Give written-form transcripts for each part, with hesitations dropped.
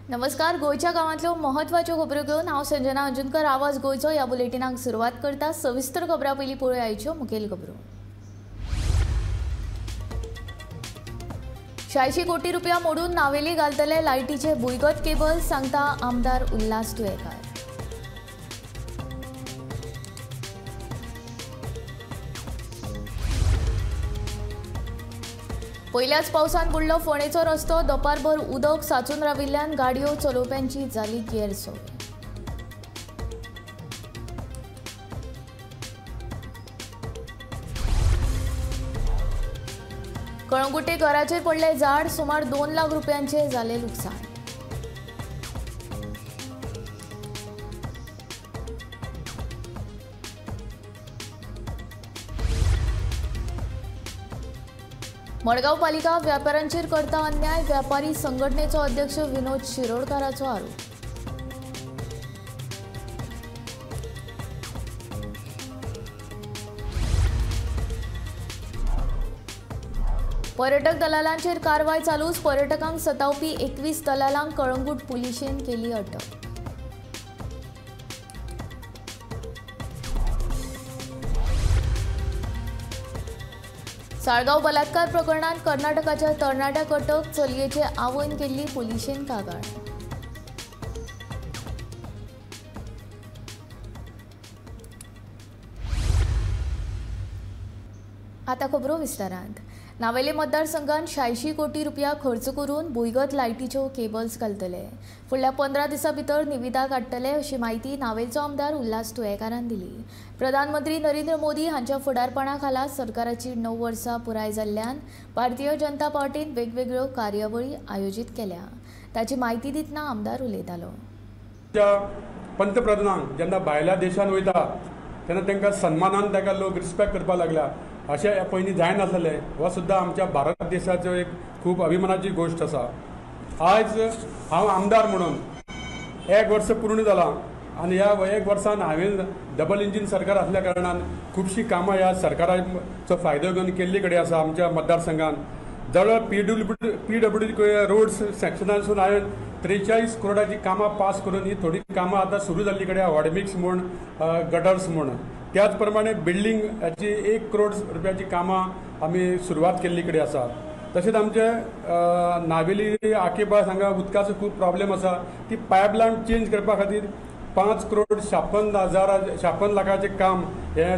नमस्कार, गोंयच्या गांवांतल्यो म्हत्वाच्यो खबरो घेवन हांव संजना अंजुनकर आवाज गोंयचो ह्या बुलेटिनाक सुरवात करता। सविस्तर खबरां पयलीं पळोवया आयच्यो मुखेल खबरो। 86 कोटी रुपया मोडून नावेली घालतले लायटीचे भुंयगत केबल, सांगता आमदार उल्हास तुयेंकार। पयल्याच पावसान बुडलो फोंडेचो रस्तो, दोपारभर उदक साचून राविल्ल्यान गाडयो चलोवप्यांची जाली गैरसोय। कळंगुटे घराचेर पडले झाड, सुमार 2 लाख रुपयांचे जाले लुकसाण। मडगांव पालिका व्यापाऱ्यांचेर करता अन्याय, व्यापारी संघटनेचो अध्यक्ष विनोद शिरोडकाराचो आरोप। पर्यटक दलालांचेर कारवाय चालूच, पर्यटकांक सतावपी 21 दलालांक कळंगूट पुलिशेन केली अटक। साळगांव बलात्कार प्रकरणात कर्नाटकाच्या तरणाट्याक अटक, चलयेचे आवयन केल्ली पुलिशेन कागाळ। आता खबरो विस्तारांत। नावेले मतदारसंघात 86 कोटी रुपया खर्च करून भुंयगत लायटीच्यो केबल्स घालतले। फुडल्या 15 दिसां भितर निविदा काडटले अशी म्हायती नावेलचो आमदार उल्हास तुयेंकारान दिली। प्रधानमंत्री नरेंद्र मोदी हांच्या फुडारपणा खाला सरकाराची 9 वर्सां पुराय जाल्ल्यान भारतीय जनता पार्टीन वेगवेगळ्यो कार्यावळी आयोजीत केल्या। ताची म्हायती दितना आमदार उलयतालो। पंतप्रधानांक जेन्ना भायल्या देशान वयता तेन्ना तांकां सन्मानान ताका लोक रिस्पेक्ट करपाक लागला, अशें पयलीं जायनासलें। हो सुद्दां आमच्या भारत देशाचो एक खूब अभिमानाची गोश्ट आसा। आयज हांव आमदार म्हणून 1 वर्स पूर्ण जालां आनी ह्या 1 वर्सान हांवें डबल इंजीन सरकार आसल्या कारणान खुबशीं कामां ह्या सरकाराचो फायदो घेवन केल्ली कडेन आसा। आमच्या मतदारसंघान जवळ पीडब्ल्यूडी रोड्स सेक्शनासून हांवें 43 करोडाची कामां पास करून ही थोडी कामां आतां सुरू जाल्ली कडेन, हॉटमिक्स म्हूण, गटर्स म्हूण। त्याच प्रमाणे बिल्डींग हाची 1 करोड रुपयाची कामां आमी सुरवात केल्ली कडेन आसा। तशेंच आमचे नावेली आकेबास हांगा उदकाचो खूब प्रॉब्लेम आसा, ती पायपलायन चेंज करपा खातीर 5 करोड 56 लाखाचें काम हें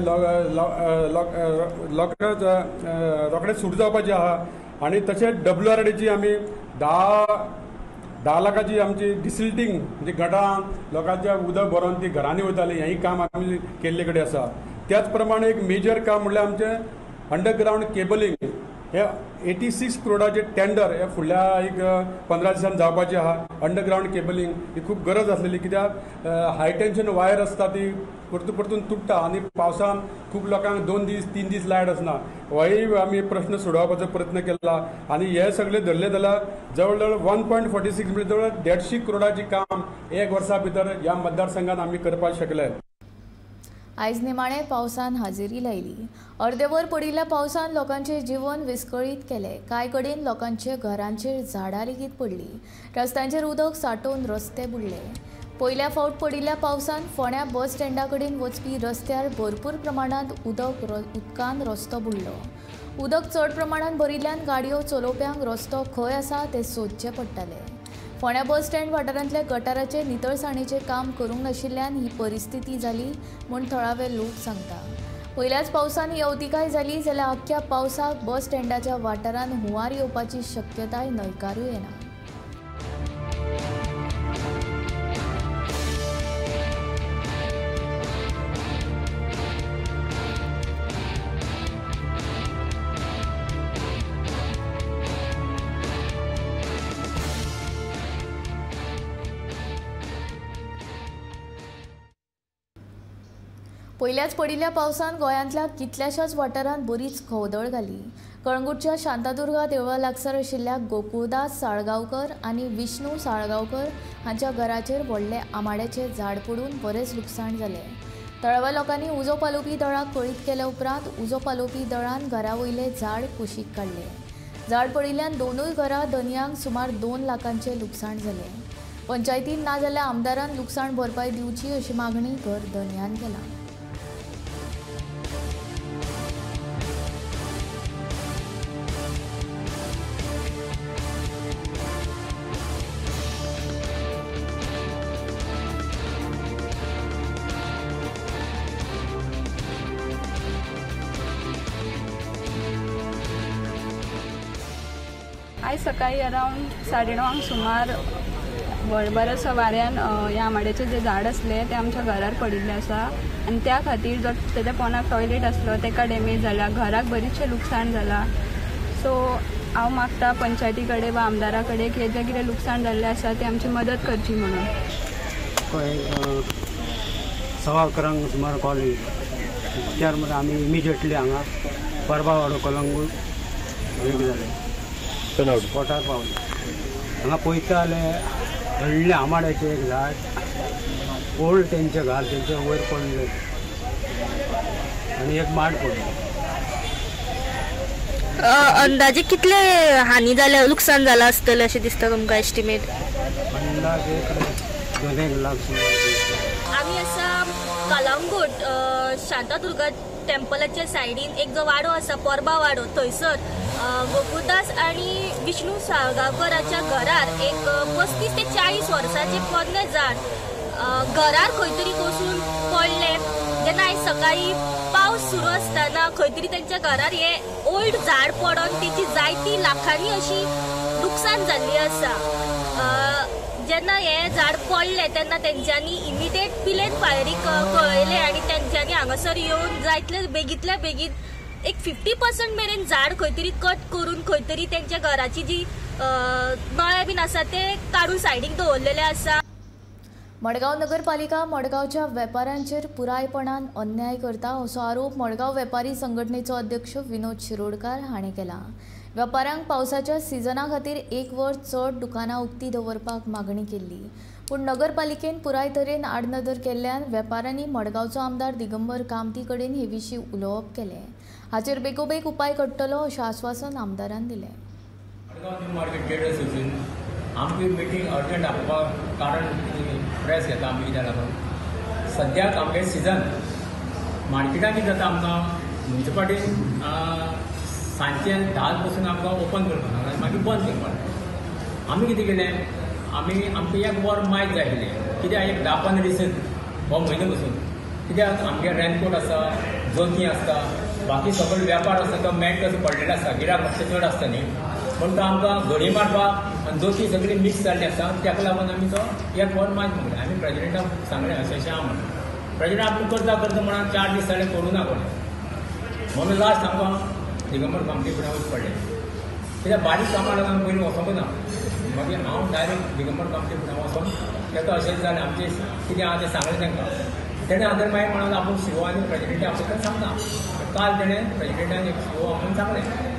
रोखडें सुरू जावपाचें आहा। आनी तशेंच डब्ल्यूआरडीची आमी 10 लाखाची आमची डिसिल्टींग म्हणजे गटारान लोकांच्या उदक भरून ती घरांनी वयताली, हेंय काम आमी केल्ले कडेन आसा। त्याच प्रमाणे एक मेजर काम म्हणल्यार आमचें अंडरग्रावंड केबलिंग हे 86 करोडाचे टेंडर हे फुडल्या एक 15 दिसान जावपाचें आहा। अंडरग्रावंड केबलिंग ही खूब गरज आसलेली, कित्याक हाय टेन्शन वायर आसता ती परतून परतून तुट्टा आनी पावसान खूब लोकांक 2 दीस 3 दीस लायट आसना। होय आमी प्रश्न सोडोवपाचो प्रयत्न केला आनी हे सगळे धरले जाल्यार जवळ जवळ 1.46 म्हणजे जवळ 150 करोडाचें काम 1 वर्सा भितर ह्या मतदारसंघात आमी करपाक शकले। आयज निमाणे पावसान हाजेरी लायली। अर्देवर पडिल्ल्या पावसान लोकांचे जीवन विस्कळीत केले। कांय कडेन लोकांचे घरांचेर झाडां लेगीत पडली। रस्त्यांचेर उदक साठोवन रस्ते बुडले। पयल्या फावट पडिल्ल्या पावसान फोंड्या बस स्टँडा कडेन वचपी रस्त्यार भरपूर प्रमाणांत उदकान रस्तो बुडलो। उदक चड प्रमाणांत भरिल्ल्यान गाडयो चलोवप्यांक रस्तो खंय आसा ते सोदचे पडटाले। फोंड्या बस स्टँड वाठारांतल्या गटाराचे नितळसाणेचें काम करूंक नाशिल्ल्यान ही परिस्थिती जाली म्हूण थळावे लोक सांगता। पयल्याच पावसान ही अवतिकाय जाली जाल्यार अख्ख्या पावसाक बस स्टँडाच्या वाठारांत हुंवार येवपाची शक्यताय न्हयकारूं येना। पयल्याच पडिल्ल्या पावसान गोंयांतल्या कितल्याशाच वाठारांत बरीच खवदळ घाली। कळंगूटच्या शांतादुर्गा देवळा लागसार आशिल्ल्या गोकुळदास साळगांवकर आनी विष्णू साळगांवकर हांच्या घराचेर व्हडले आमाड्याचें झाड पडून बरेंच लुकसाण जालें। थळाव्या लोकांनी उजो पालोवपी दळाक कळीत केल्या उपरांत उजो पालोवपी दळान घरा वयलें झाड कुशीक काडलें। झाड पडिल्ल्यान दोनूय घरां धनयांक सुमार 2 लाखांचें लुकसाण जालें। पंचायतीन नाजाल्यार आमदारान लुकसाण भरपाय दिवची अशी मागणी घर धनयान केला। आयज सकाळी अरावंड 9:30 सुमार बरोसो वाऱ्यान ह्या आंबाड्याचें जें झाड आसलें तें आमच्या घरार पडिल्लें आसा आनी त्या खातीर जो तेज्या पोनाक टॉयलेट आसलो तेका डॅमेज जाला, घराक बरीचशें लुकसाण जालां। सो हांव मागता पंचायती कडेन वा आमदारा कडेन की हेजें कितें लुकसाण जाल्लें आसा तें आमची मदत करची म्हणून। 11:15 सुमार कॉल येयलो, त्यार मागीर आमी इमिजिएटली हांगा परबा वाडो कलंगूट जालें स्पॉटार पावले। हांगा पळयता जाल्यार व्हडलें आंबाड्याचें एक झाड ओल्ड तेंचें घर तेंचे वयर पडलें आनी एक माड पडलो। अंदाजे कितले हानी जाल्या, लुकसाण जालां आसतलें अशें दिसता तुमकां एस्टिमेट? अंदाज एक 2 लाख सुमार। आमी आसा कलंगूट शांतादुर्गा टेम्पलाच्या सायडीन एक जो वाडो आसा परबा वाडो, थंयसर गोकुळदास आनी विष्णू साळगांवकराच्या घरार एक 35 ते 40 वर्सांचें पोरणें झाड घरार खंय तरी कोसळून पडलें। जेन्ना आयज सकाळी पावस सुरू आसतना खंय तरी तेंच्या घरार हें ओल्ड झाड पडोन तेची जायती लाखांनी अशी लुकसाण जाल्ली आसा। जेन्ना हें झाड पडलें तेन्ना तेंच्यांनी इमिडिएट पिलेन फायरीक कळयलें आनी तेंच्यांनी हांगासर येवन जायतले बेगींतल्या बेगीन एक 50% मेरेन झाड खंय तरी कट करून खंय तरी तेंच्या घराची जी नळे बीन आसा ते काडून सायडीक दवरलेले आसा। मडगांव नगरपालिका मडगांवच्या वेपाऱ्यांचेर पुरायपणान अन्याय करता असो आरोप मडगांव वेपारी संघटनेचो अध्यक्ष विनोद शिरोडकार हाणें केला। वेपाऱ्यांक पावसाच्या सिजना खातीर एक वर चड दुकानां उक्ती दवरपाक मागणी केल्ली, पूण नगरपालिकेन पुराय तरेन आडनदर केल्ल्यान वेपाऱ्यांनी मडगांवचो आमदार दिगंबर कामती कडेन हे विशीं उलोवप केलें। हाचेर बेगोबेग उपाय काडटलो अशें आस्वासन आमदारान दिलें। Madgaon new market trade association आमची मिटींग अर्जंट आपोवपाक कारण प्रेस घेता आमी, कित्याक लागून सद्याक आमगे सिजन मार्केटान कितें जाता, आमकां म्युनिसिपालिटीन सांजचे 10 पसून आमकां ओपन करपाक आनी मागीर बंद करपाक। आमी कितें केलें, आमी आमकां एक वर मायज जाय आशिल्लें, कित्याक एक 10-15 दीस हो म्हयनो पसून, कित्याक आमगे रेनकोट आसा, जोतीं आसता, बाकी सगळे वेपार आसता तो मॅट कसो पडलेलो आसता, गिराक मातशें चड आसता न्ही, पूण तो आमकां घडी मारपाक आनी जोतीं सगळीं मिक्स जाल्लीं आसता, ताका लागून आमी तो एक वर मायज मागलें। आमी प्रेजिडेंटाक सांगलें अशें अशें आहा म्हणून, प्रेजिडेंट आपूण करता करता म्हणून 4 दीस जाले करूं ना कोणें, म्हणून लास्ट आमकां दिगंबर कामती फुडें वचचें पडलें, कित्याक बारीक कामां लागून पयलीं वचोंक ना, मागीर हांव डायरेक्ट दिगंबर कामती फुडें वचोन ताका अशें जालें आमचें कितें आहा तें सांगलें तांकां, तेणें आदर मागीर म्हणून आपूण सीओ आनी प्रेजिडेंटा आपूण सांगता, काल तेणें प्रेजिडेंटान एक सीओ म्हणून सांगलें।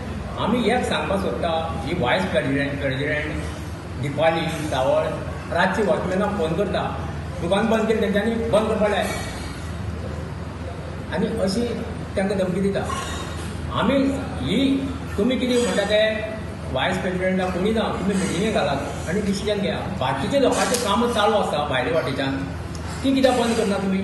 आमी एक सांगपाक सोदता, ही वायस प्रेजिडेंट दीपाली सावळ रातची वॉचमॅनाक फोन करता, दुकान बंद केलें तेंच्यांनी बंद करपाक लाय आनी अशी तांकां धमकी दिता। आमी ही तुमी कितें म्हणटा ते वायस प्रेजिडेंटाक कोणी ना, तुमी मिटिंगे घालात आनी डिसिजन घेया, बाकीच्या लोकांचें काम चालू आसा भायले वाटेच्यान, ती कित्याक बंद करना तुमी?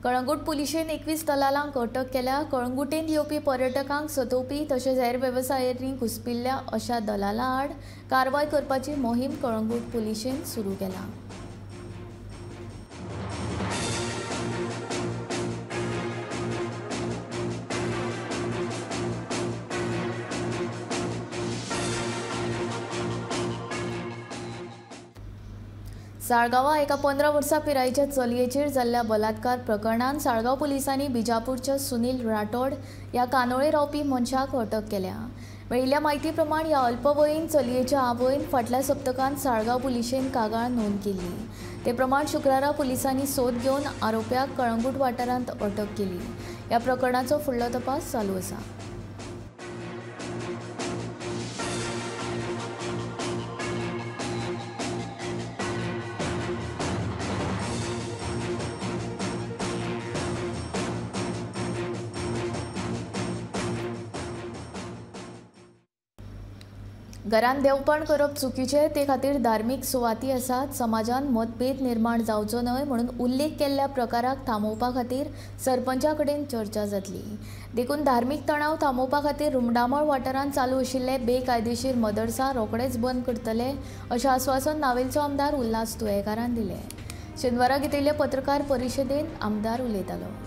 कळंगूट पुलिशेन 21 दलालांक अटक केल्या। कळंगुटेंत येवपी पर्यटकांक सतोवपी तशेंच हेर वेवसायांनी घुसपिल्ल्या अशा दलालां आड कारवाय करपाची मोहीम कळंगूट पुलिशेन सुरू केला। साळगांवां एका 15 वर्सां पिरायेच्या चलयेचेर जाल्ल्या बलात्कार प्रकरणांत साळगांव पुलिसांनी बिजापूरच्या सुनील राठोड ह्या कानोळे रावपी मनशाक अटक केल्या। मेळिल्ल्या म्हायती प्रमाण ह्या अल्पवयीन चलयेच्या आवयन फाटल्या सप्तकांत साळगांव पुलिशेन कागाळ नोंद केल्ली। ते प्रमाण शुक्रारा पुलिसांनी सोद घेवन आरोप्याक कळंगूट वाठारांत अटक केली। ह्या प्रकरणाचो फुडलो तपास चालू आसा। घरांत देवपण करप चुकीचें, ते खातीर धार्मीक सुवाती आसात। समाजान मतभेद निर्माण जावचो न्हय म्हणून उल्लेख केल्ल्या प्रकाराक थांबोवपा खातीर सरपंचा कडेन चर्चा जातली। देखून धार्मीक तणाव थांबोवपा खातीर रुमडामळ वाठारांत चालू आशिल्ले बेकायदेशीर मदरसा रोखडेच बंद करतले अशें आस्वासन नावेलचो आमदार उल्हास तुयेंकारान दिलें। शेनवारा घेतिल्ले पत्रकार परिशदेंत आमदार उलयतालो।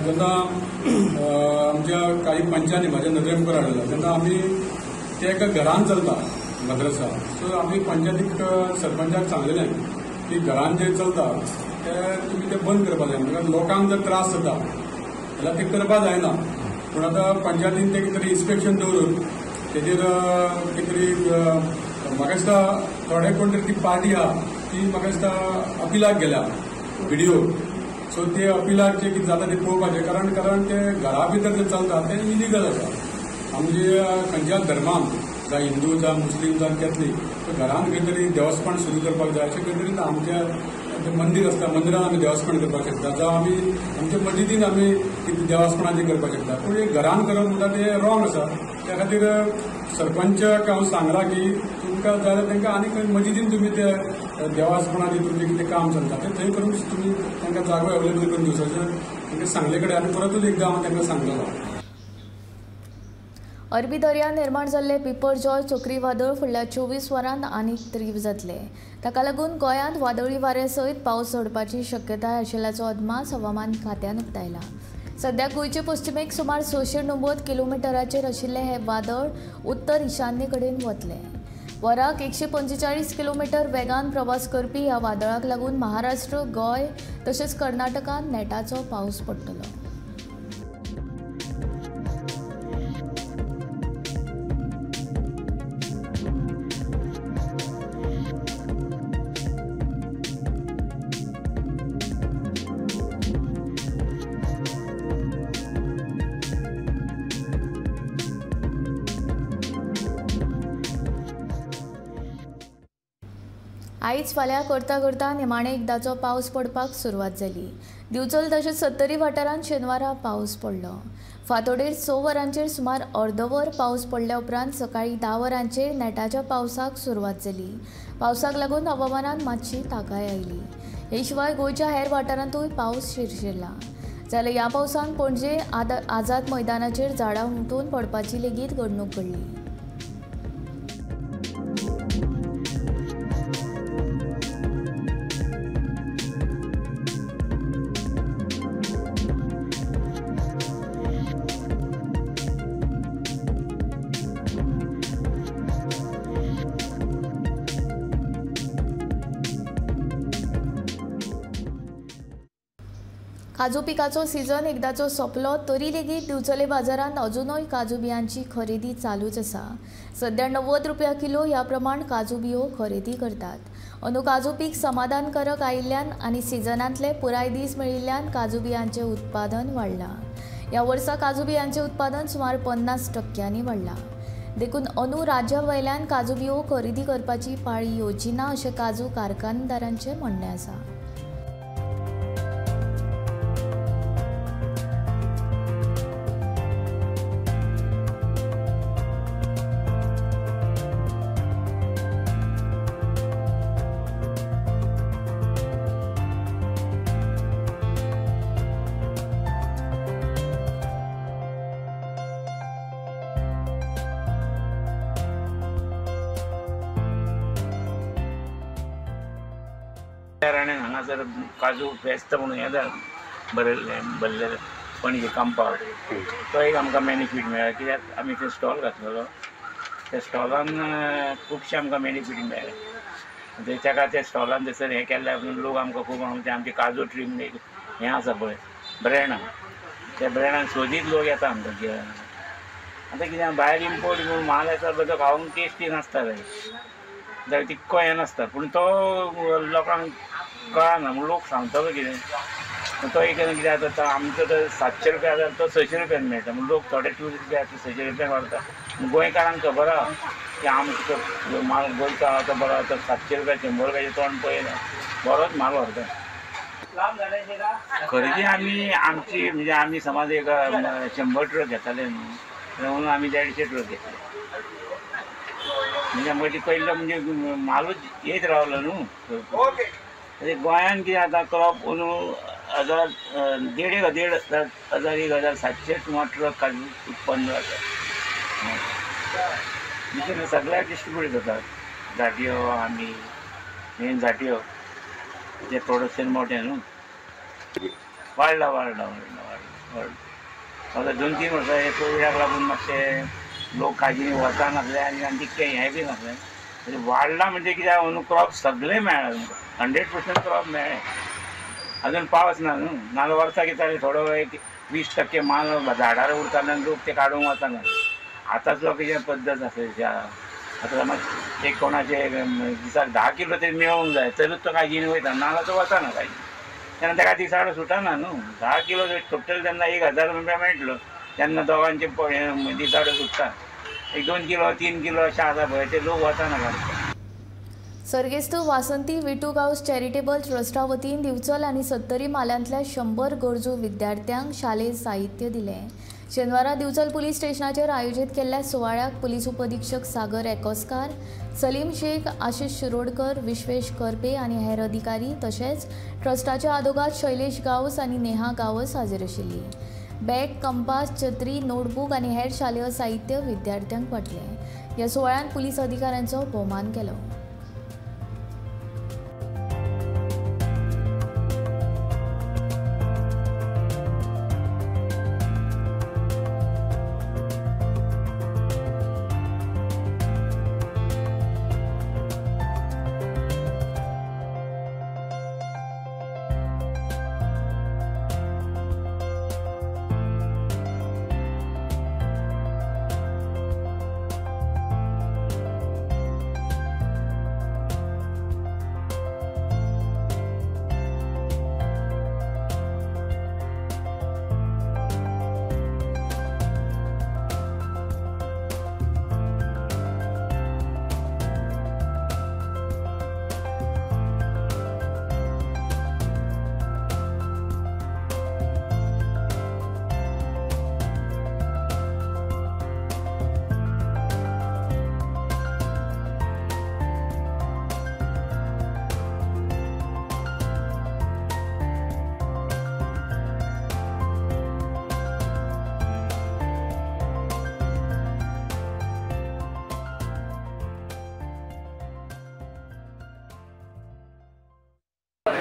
जेन्ना आमच्या काही पंचांनी म्हाज्या नदरे मुखार हाडलें तेन्ना आमी ते एका घरान चलता मद्रसा, सो आमी पंचायतीक सरपंचाक सांगलेलें की घरान जे चलता ते तुमी ते बंद करपाक जाय, कारण लोकांक जर त्रास जाता जाल्यार ते करपाक जायना। पूण आतां पंचायतीन ते कितें तरी इन्स्पेक्शन दवरून तेजेर कितें तरी म्हाका दिसता थोडे कोण तरी ती पार्टी आहा ती म्हाका दिसता अपिलाक गेल्या विडियो, सो ते अपिलाक जे कितें जाता ते पळोवपाचें, कारण कारण ते घरा भितर जे चलता ते इलिगल आसा। आमचे खंयच्या धर्मान जावं हिंदू जावं मुस्लीम जावं कॅथलीक घरान खंय तरी देवस्पण सुरू करपाक जाय अशें खंय तरी आमच्या मंदीर आसता मंदिरान आमी देवस्पण करपाक शकता, जावं आमी आमच्या मजिदीन आमी कितें देवस्पणाचें करपाक शकता, पूण एक घरान करप म्हणटा तें रॉंग आसा। त्या खातीर सरपंचाक हांव सांगलां की तुमकां जाय जाल्यार तांकां आनी खंय मजिदीन तुमी ते देवासपणाचें तुमचें कितें काम चलता तें थंय करून तुमी तांकां जागो अवेलेबल करून दिवचो अशें तांकां सांगले कडेन आनी परतूच एकदां हांव तांकां सांगतलो। अरबी दर्यांत निर्माण जाल्लें बिपरजॉय चक्रीवादळ फुडल्या 24 वरांत आनीक तीव्र जातलें। ताका लागून गोंयांत वादळी वाऱ्या सयत पावस झडपाची शक्यताय आशिल्ल्याचो अदमास हवामान खात्यान उक्तायला। सध्या गोंयचे पश्चिमेक सुमार 690 किलोमिटराचेर आशिल्लें हें वादळ उत्तर ईशान्ये कडेन वतलें। वराक 145 किलोमिटर वेगान प्रवास करपी ह्या वादळाक लागून महाराष्ट्र, गोंय तशेंच कर्नाटकांत नेटाचो पावस पडटलो। आयज फाल्यां करता करता निमाणे एकदाचो पावस पडपाक सुरवात जाली। दिवचल तशेंच सत्तरी वाठारांत शेनवारा पावस पडलो। फांतोडेर 6 वरांचेर सुमार अर्दवर पावस पडल्या उपरांत सकाळीं 10 वरांचेर नेटाच्या पावसाक सुरवात जाली। पावसाक लागून हवामानांत मातशी ताकाय आयली। हे शिवाय गोंयच्या हेर वाठारांतूय पावस शिरशिरला। जाल्यार ह्या पावसान पणजे आझाद मैदानाचेर झाडां हुमटून पडपाची लेगीत घडणूक घडली। काजू पिकाचो सीजन एकदाचो सोंपलो तरी लेगीत दिवचले बाजारांत अजुनूय काजू बियांची खरेदी चालूच आसा। सध्या 90 रुपया किलो ह्या प्रमाण काजू बियो खरेदी करतात। अंदू काजू पीक समाधानकारक आयिल्ल्यान आनी सिजनांतले पुराय दीस मेळिल्ल्यान काजू बियांचें उत्पादन वाडलां। ह्या वर्सा काजू बियांचें उत्पादन सुमार 50% वाडलां। देखून अंदू राज्या वयल्यान काजू बियो खरेदी करपाची पाळी येवची ना अशें काजू कारखानदारांचें म्हणणें आसा। हांगासर काजू फेस्त म्हणून येता बरयल्लें भरलेलें पणजे कंपाउंड, तो एक आमकां बेनिफीट मेळ्ळा कित्याक आमी थंय स्टॉल घातलेलो, त्या स्टॉलान खुबशे आमकां बेनिफीट मेळ्ळें। ताका त्या स्टॉलान थंयसर हें केल्ल्या लोक आमकां खूब आमचे काजू ट्री म्हणून एक हें आसा पळय ब्रँड आहा, त्या ब्रँडान सोदीत लोक येता आमकां गिरायक। आतां कितें भायर इम्पोर्ट म्हणून माल येता पळय तो खावंक टेस्टी नासता जाल्यार तितको हें नासता, पूण तो लोकांक कळना म्हूण लोक सांगतलो कितें तो एक कितें जाता आमचो तो 700 रुपया जाल्यार तो 600 रुपयान मेळटा. म्हण लोक थोडे ट्युरिस्ट जे आसा 600 रुपया व्हरता. गोंयकारांक खबर आहा की आमचो माल गोंयचो आहा तो बरो आसा, 700 रुपया 100 रुपयाचें तोंड पळयना, बरोच माल व्हरता. खरेदी आमी आमची म्हणजे आमी समज एक 100 ट्रक घेताले न्हू, म्हणून आमी 150 ट्रक घेतले. म्हणजे आमकां ती पयलो म्हणजे मालूच येत रावलो न्हू. गोंयान कितें आतां क्रॉप अंदू 1000 1,500 1000 1700 सुमार ट्रक काजू उत्पन्न जाता. दुसरें सगळ्याक डिस्ट्रिब्यूट जाता. जाटयो आमी मेन जाटयो तें प्रोडक्शन मोठें न्हू, वाडला वाडला वाडला वाडला. आतां 2-3 वर्सां हे कोविडाक लागून मातशें लोक काजीनी वचनासले आनी आनी तितकें हें बी नासलें. वाडला म्हणजे कितें अंदू क्रॉप सगळें मेळ्ळां तुमकां 100% क्रॉप मेळ्ळें. अजून पावस ना न्हू, नाजाल्यार वर्सा कितें जालें थोडो एक 20% माल झाडार उरताले आनी लोक ते काडूंक वचना. आतांच लोकांची पद्दत आसा. आतां समज एक कोणाचे दिसाक 10 किलो तरी मेळोंक जाय तरूच तो काजीनी वयता, नाजाल्यार तो वचना काजी. तेन्ना ताका दिसाडो सुटना न्हू. 10 किलो टोटल तेन्ना 1000 रुपया मेळटलो तेन्ना दोगांचे दिसाडो सुट्टा. एक 2 किलो 3 किलो अशें आसा पळय ते लोक वचना काडपाक. सर्गेस्त वासंती विटू गांवस चॅरिटेबल ट्रस्टा वतीन दिवचल आनी सत्तरी म्हालांतल्या 100 गरजू विद्यार्थ्यांक शालेय साहित्य दिलें. शेनवारा दिवचल पुलीस स्टेशनाचेर आयोजीत केल्ल्या सुवाळ्याक पुलीस उपअधीक्षक सागर एकोस्कार, सलीम शेख, आशिष शिरोडकर, विश्वेश करपे आनी हेर अधिकारी तशेंच ट्रस्टाचे आदोगाद शैलेश गांवस आनी नेहा गांवस हाजीर आशिल्ली. बॅग, कंपास, छत्री, नोटबूक आनी हेर शालेय साहित्य विद्यार्थ्यांक वांटलें. ह्या सुवाळ्यांत पुलीस अधिकाऱ्यांचो भोवमान केलो.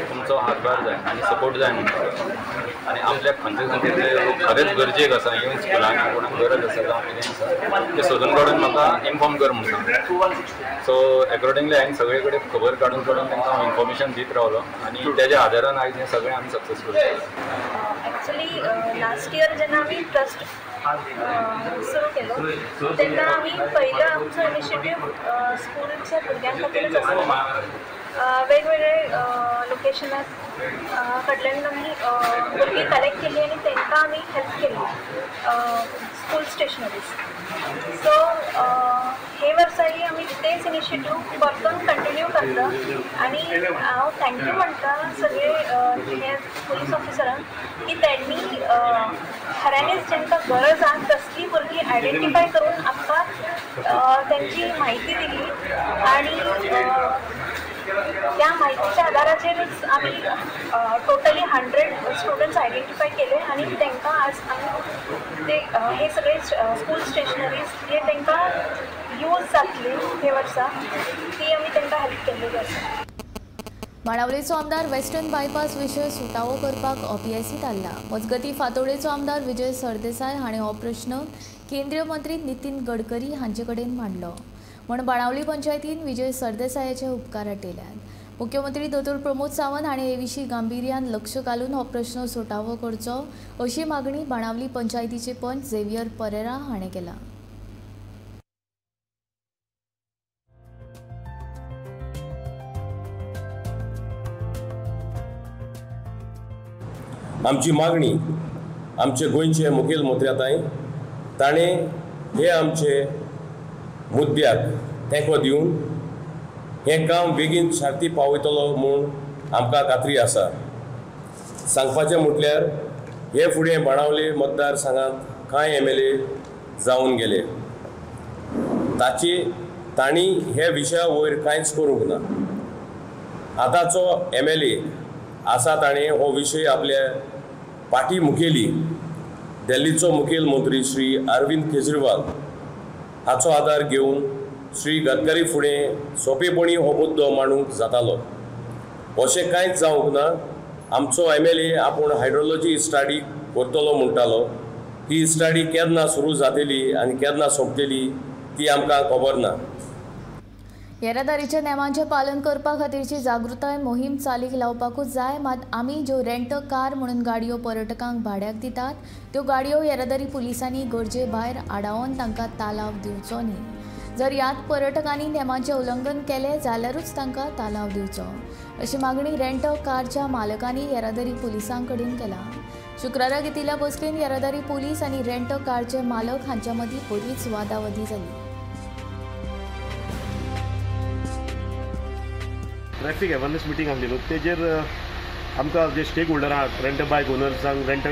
तुमचो हातभार जाय आनी सपोर्ट जाय म्हणटा आनी आपल्याक खंयचे खंयचे लोक खरेंच गरजेक आसा, इवन स्कुलान कोणाक गरज आसा जावं कितें आसा तें सोदून काडून म्हाका इन्फॉर्म कर म्हणून सांगता. सो एकॉर्डिंगली हांवें सगळे कडेन खबर काडून काडून तांकां हांव इन्फॉर्मेशन दीत रावलो आनी तेज्या आदारान आयज हें सगळें आमी सक्सेसफूल जालें. एक्चुअली लास्ट इयर जेन्ना आमी ट्रस्ट सुरू केलो तेन्ना आमी पयलो आमचो इनिशिएटीव स्कुलच्या भुरग्यां खातीरच आसलो. वेगवेगळे लोकेशनात कडल्यान आमी भुरगीं कलेक्ट केली आनी तांकां आमी हेल्प केली स्कूल स्टेशनरीज. सो हे वर्साय आमी तेच इनिशिएटीव परतून कंटिन्यू करता आनी हांव thank you म्हणटा सगळे हे पुलीस ऑफिसरांक की त्यांनी खऱ्यांनीच जांकां गरज आसा तसली भुरगीं आयडेंटिफाय करून आमकां तांची म्हायती दिली आनी त्या म्हायतीच्या आदाराचेरच आमी टोटली 100 स्टुडंट्स आयडेंटिफाय केले आनी तांकां आज आमी ते हे सगळे स्कूल स्टेशनरीज जे तांकां यूज जातली हे वर्सा ती आमी तांकां हेल्प केल्ली आसा. बाणावलेचो आमदार वेस्टर्न बायपास विशय सुटावो करपाक अपियसी थारला. मजगतीं फातोडेचो आमदार विजय सरदेसाय हाणें हो प्रश्न केंद्रीय मंत्री नितीन गडकरी हांचे कडेन मांडलो म्हण बाणावली पंचायतीन विजय सरदेसायाचे उपकार आटयल्यात. मुख्यमंत्री दोतोर प्रमोद सावंत हाणें हे विशीं गांभिर्यान लक्ष घालून हो प्रश्न सुटावो करचो अशी मागणी बाणावली पंचायतीचे पंच झेवियर परेरा हाणें केला. आमची मागणी आमचे गोंयचे मुखेलमंत्र्या तांय ताणें हे आमचे मुद्द्याक तेंको दिवन हें काम बेगीन सारती पावयतलो म्हूण आमकां खात्री आसा. सांगपाचें म्हटल्यार हे फुडें बाणावले मतदारसंघांत कांय MLA जावन गेले, ताची तांणी हे विशया वयर कांयच करूंक ना. आतांचो MLA आसा ताणें हो विशय आपल्या पाटी मुखेली दिल्लीचो मुखेलमंत्री श्री अरविंद केजरीवाल हाचो आदार घेवन श्री गडकरी फुडें सोंपेपणी हो मुद्दो मांडूंक जातालो. अशें कांयच जावंक ना. आमचो MLA आपूण हायड्रोलॉजी स्टडी करतलो म्हणटालो. ही स्टडी केन्ना सुरू जातली आनी केन्ना सोंपतली ती आमकां खबर ना. येरादारीच्या नेमांचें पालन करपा खातीरची जागृताय मोहीम चालीक लावपाकूच जाय. मात आमी ज्यो रेंट कार म्हणून गाडयो पर्यटकांक भाड्याक दितात त्यो गाडयो येरादारी पुलिसांनी गरजे भायर आडावन तांकां तालाव दिवचो न्ही. जर ह्यात पर्यटकांनी नेमांचें उल्लंघन केलें जाल्यारूच तांकां तालाव दिवचो अशी मागणी रेंट कारच्या मालकांनी येरादारी पुलिसां कडेन केला. शुक्रारा घेतिल्ल्या बसकेन येरादारी पुलीस आनी रेंट कारचे मालक हांच्या मदीं बरीच वादावादी जाली. ट्रॅफिक अवेरनेस मिटींग आसली न्हू, तेजेर आमकां जे स्टेक होल्डर आहात रेंट बायक ओनर्सांक, रेंट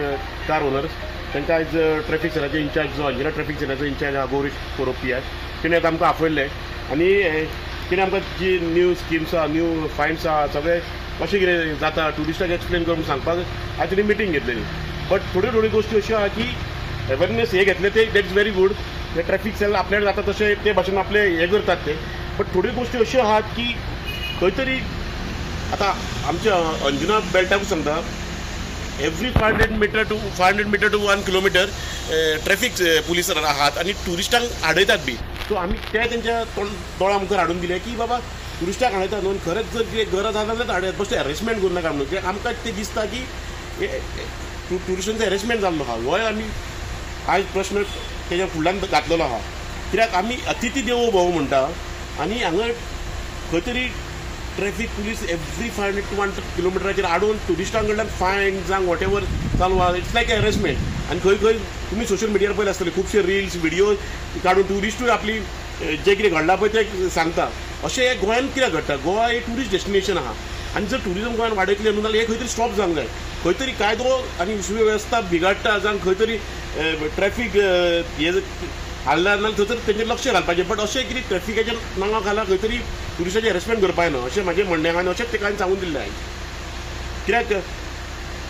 कार ओनर्स, तांकां आयज ट्रॅफिक सेलाचे इन्चार्ज जो अंजुना ट्रॅफिक सेलाचो इन्चार्ज आहा गौरीश कोरोपिया, तेणें आतां आमकां आपयल्लें आनी तेणें आमकां जी न्यू स्किम्स आहा, न्यू फायन्स आहा, सगळें कशें कितें जाता ट्युरिस्टाक एक्सप्लेन करून सांगपाक आयज तेणी मिटींग घेतलेली. बट थोड्यो थोड्यो गोश्टी अश्यो आहा की अवेरनेस हे घेतले ते that is very good. ते ट्रॅफिक सेल आपल्याक जाता तशें ते भाशेन आपले हें करतात ते. बट थोड्यो गोश्टी अश्यो आहात की खंय तरी आतां आमच्या अंजुना बेल्टाकूच सांगता, every 500 metre to 500 metre to 1 kilometre traffic police आहात आनी ट्युरिस्टांक आडयतात बी. सो आमी ते तेंच्या दोळा मुखार हाडून दिले की बाबा ट्युरिस्टांक आडयतात न्हू, खरेंच जर कितें गरज आसा जाल्यार आडयात, बश्टे हॅरेसमेंट करूं नाका म्हणून. कित्याक आमकां तें दिसता की ट्युरिस्टांचो हॅरेसमेंट जाल्लो आहा. होय आमी आयज प्रश्न तेज्या फुडल्यान घातलेलो आहा. कित्याक आमी अतिथी देवो भव म्हणटा आनी हांगा खंय तरी ट्रॅफिक पुलीस एवरी 500 to 1 किलोमिटराचेर आडोवन ट्युरिस्टां कडल्यान फायन जावं what ever चालू आहा. It's like harassment. आनी खंय खंय तुमी सोशल मिडियार पळयले आसतले खुबशे रिल्स व्हिडियो काडून ट्युरिस्टूय आपली जें कितें घडलां पळय तें सांगता. अशें हें गोंयांत कित्याक घडटा? गोवा हें ट्युरिस्ट डेस्टिनेशन आहा आनी जर ट्युरिजम गोंयांत वाडयतलें न्हू जाल्यार हें खंय तरी स्टॉप जावंक जाय. खंय तरी कायदो आनी सुवेवस्था बिगाडटा जावं खंय तरी ट्रॅफिक हें हाडला नाल्यार थंयसर तेंचेर लक्ष घालपाचें. बट अशें कितें ट्रॅफिकाच्या नांवा खाला खंय तरी ट्युरिस्टाचें हॅरेसमेंट करपा जायना अशें म्हाजें म्हणणें आहा आनी अशेंच तेका हांवें सांगून दिल्लें आयज. कित्याक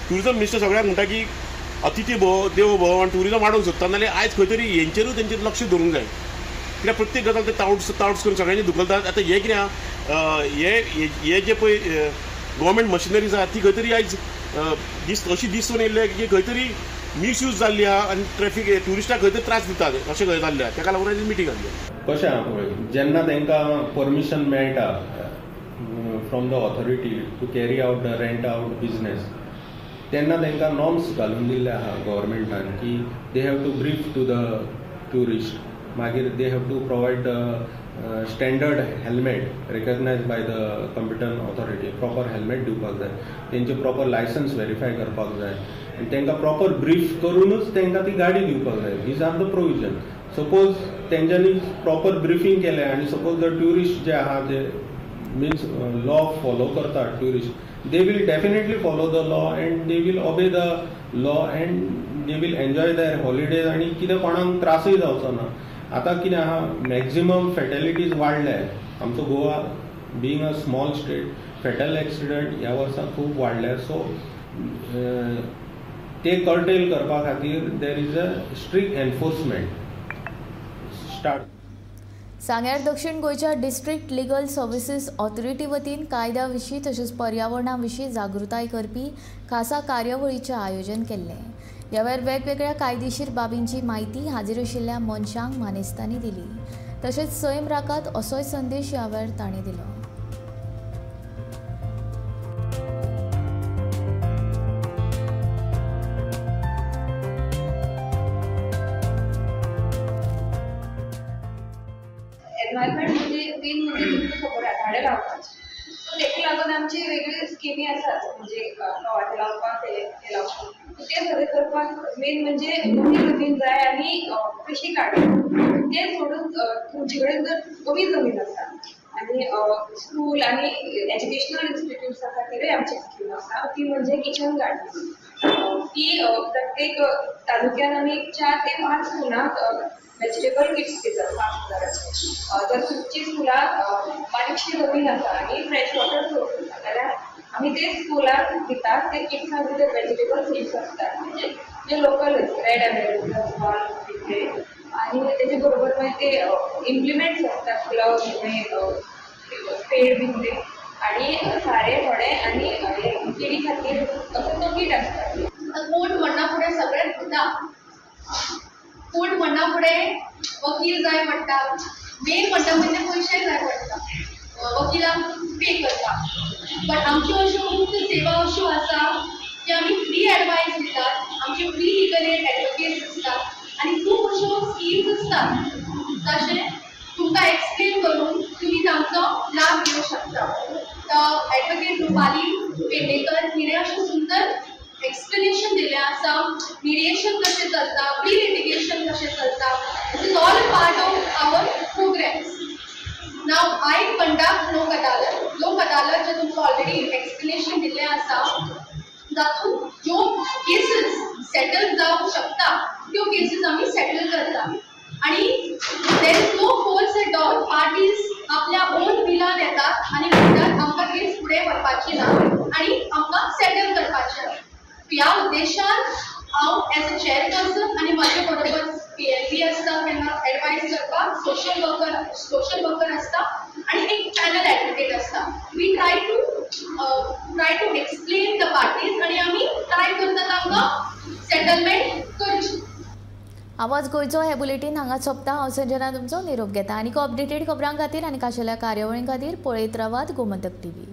ट्युरिजम मिनिस्टर सगळ्यांक म्हणटा की अतिथी भव देवो भव आनी ट्युरिजम वाडोवंक सोदता, नाल्यार आयज खंय तरी हेंचेरूय तेंचेर लक्ष दवरूंक जाय. कित्याक प्रत्येक गजाल ते तावट्स तावट्स करून सगळ्यांनी धुकलतात. आतां हें कितें आहा, हे जे पळय गव्हर्मेंट मशिनरीज आहा ती खंय तरी आयज दीस अशी दिसून येयल्ले की खंय तरी मिसयूज जाल्ली आहा आनी ट्रॅफिक ट्युरिस्टाक खंय तरी त्रास दितात अशें खंय जाल्लें आहा. तेका लागून आयज मिटींग आसली. कशें आहा पळय, जेन्ना तांकां परमिशन मेळटा from the authority to carry out the rent out business, तेन्ना तांकां नॉर्म्स घालून दिल्ले आहा गव्हर्मेंटान की they have to brief to the tourist, मागीर they have to provide the standard helmet recognise by the competent authority, proper helmet दिवपाक जाय, तेंचे प्रॉपर लायसन्स वेरीफाय करपाक जाय आनी तांकां प्रॉपर ब्रीफ करूनच तांकां ती गाडी दिवपाक जाय. These are the provision. Suppose तेंच्यांनी प्रॉपर ब्रिफींग केलें आनी सपोज the tourist जे आहा ते मिन्स लॉ फॉलो करता tourist, they will definitely follow the law and they will obey the law and they will enjoy their holidays आनी कितें कोणाक त्रासूय जावचो ना. आतां कितें आहा, मॅक्झिमम फेटेलिटीज वाडल्या. आमचो Goa being a small state, fatal accident ह्या वर्सा खूब वाडल्या. सो ते कर्टेल करपा खातीर there is a strict enforcement start. सांग्यार दक्षिण गोंयच्या डिस्ट्रिक्ट लिगल सर्विसीस ऑथॉरिटी वतीन कायद्या विशीं तशेंच पर्यावरणा विशीं जागृताय करपी खासा कार्यावळीचें आयोजन केल्लें. ह्या वेळार वेगवेगळ्या कायदेशीर बाबींची म्हायती हाजीर आशिल्ल्या मनशांक मानेस्तांनी दिली. तशेंच सैम राखात असोय संदेश ह्या वेळार तांणी दिलो. एनवायरमेंट म्हणजे मेन म्हणजे तुमकां खबर आहा झाडां लावपाची, सो तेका लागून आमची वेगळी स्किमी आसात, म्हणजे कवाथे लावपाक ते लावपाक ते सगळें करपाक मेन म्हणजे मोठी जमीन जाय आनी कृशी कार्ड. ते सोडून तुमचे कडेन जर कमी जमीन आसा आनी स्कूल आनी एज्युकेशनल इन्स्टिट्यूट्सा खातीरूय आमची स्कीम आसा, ती म्हणजे किचन गार्डन. ती प्रत्येक तालुक्यान आमी 4 ते 5 स्कुलांक वेजिटेबल किट्स दितात 5,000. जर तुमची स्कुलां बारीकशी जमीन आसा आनी फ्रेश वॉटर सोर्स आसा जाल्यार आमी ते स्कुलाक दितात. ते किट्सां भितर वेजिटेबल सीड्स आसतात, म्हणजे जे लोकल रेड एमेरिकन ते, आनी तेजे बरोबर मागीर ते इम्प्लिमेंट्स आसतात, ग्लव्स, स्पेड बीन ते, आनी सारें थोडें आनी किडी खातीर असो तो कीट आसता. कोर्ट म्हणना फुडें सगळें भिता, कोर्ट म्हणना फुडें वकील जाय पडटा, मेन म्हणटा म्हणजे पयशे जाय पडटा वकिलांक पे करपाक. बट आमच्यो अश्यो मुफ्त सेवा अश्यो आसा की आमी फ्री एडवायस दितात, आमचे फ्री लिगल एड एडवोकेट्स आसतात आनी खूब अश्यो स्किम्स आसतात तशें तुमकां एक्सप्लेन करून तुमी तांचो लाभ घेवंक शकता. तर एडवोकेट रुपाली पेडणेकर हिणें अशें सुंदर एक्सप्लेनेशन दिलें आसा, मिडिएशन कशें चलता, प्री लिटिगेशन कशें चलता. This is all part of our programmes. Now I conduct Lok Adalat. Lok Adalat जे तुमकां ऑलरेडी एक्सप्लेनेशन दिल्लें आसा, जातूंत ज्यो केसीस सेटल जावंक शकता त्यो केसीस आमी सेटल करता आनी there is no force at all. Parties आपल्या ओन बिलान येतात आनी म्हणटात आमकां केस फुडें व्हरपाची ना आनी आमकां सेटल करपाचें. ह्या उद्देशान हांव एज अ चेअरपर्सन आनी म्हाजे बरोबर पी एल पी आसता केन्ना एडवायस करपाक, सोशल वर्कर आसता आनी एक पॅनल एडवोकेट आसता. We try to explain the parties आनी आमी ट्राय करता तांकां सेटलमेंट करची. आवाज गोंयचो हे बुलेटीन हांगा सोंपता. हांव संजना तुमचो निरोप घेता. आनीक अपडेटेड खबरां खातीर आनी खाशेल्या कार्यावळीं खातीर पळयत रावात गोमंतक टीव्ही.